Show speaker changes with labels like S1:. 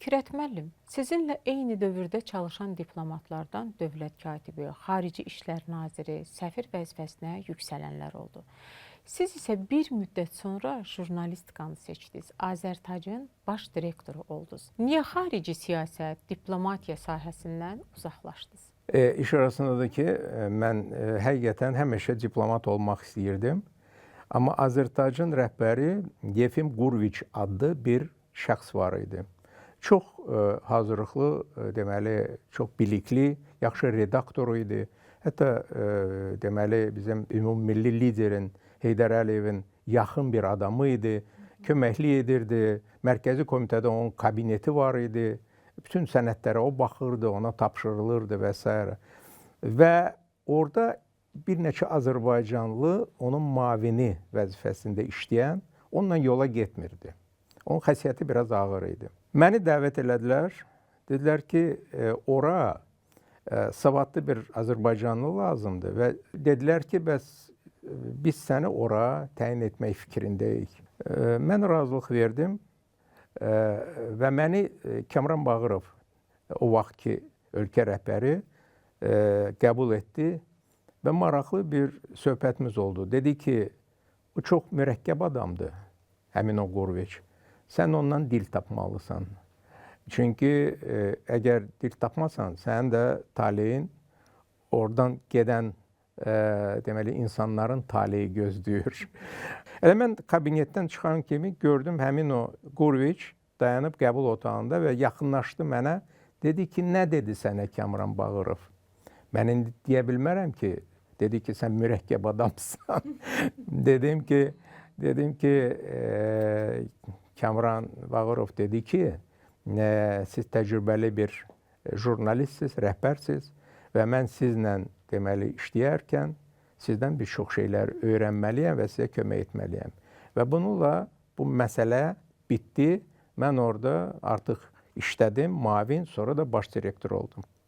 S1: Fikrət müəllim, sizinlə eyni dövrdə çalışan diplomatlardan dövlət katibi, xarici işlər naziri, səfir vəzifəsinə yüksələnlər oldu. Siz isə bir müddət sonra jurnalistikanı seçdiniz. Azərtacın baş direktoru oldunuz. Niyə xarici siyasət, diplomatiya sahəsindən uzaqlaşdınız?
S2: İş arasındadır ki, mən həqiqətən həmişə diplomat olmaq istəyirdim. Amma Azərtacın rəhbəri Yefim Qurviç adlı bir şəxs var idi. Çox hazırlıqlı, deməli, çox bilikli, yaxşı redaktor idi. Hətta deməli bizim ümummilli liderin Heydər Əliyevin yaxın bir adamı idi. Köməklik edirdi. Mərkəzi komitədə onun kabineti var idi. Bütün sənədlərə o baxırdı, ona tapşırılırdı və s. Və orada bir neçə azərbaycanlı onun mavini vəzifəsində işləyən onunla yola getmirdi. Onun xəsiyyəti biraz ağır idi. Məni dəvət elədilər. Dedilər ki, ora savadlı bir azərbaycanlı lazımdır və dedilər ki, bəs biz səni ora təyin etmək fikrindəyik. Mən razılıq verdim və məni Kamran Bağırov, o vaxtki ölkə rəhbəri, qəbul etdi və maraqlı bir söhbətimiz oldu. Dedi ki, o çox mürəkkəb adamdır, həmin o Qurviç. Sən ondan dil tapmalısan. Çünki əgər dil tapmasan, sənin də taleyin oradan gedən deməli insanların taleyi gözləyir. Elə mən kabinetdən çıxan kimi gördüm həmin o Qurviç dayanıb qəbul otağında və yaxınlaşdı mənə. Dedi ki, nə dedi sənə Kamran Bağırov? Mən indi deyə bilmərəm ki, dedi ki, sən mürəkkəb adamsan. Dedim ki, Kamran Bağırov dedi ki, siz təcrübəli bir jurnalistsiz, rəhbərsiz və mən sizlə deməli işləyərkən sizdən bir çox şeylər öyrənməliyəm və sizə kömək etməliyəm. Və bununla bu məsələ bitdi. Mən orada artıq işlədim, mavin, sonra da baş direktor oldum.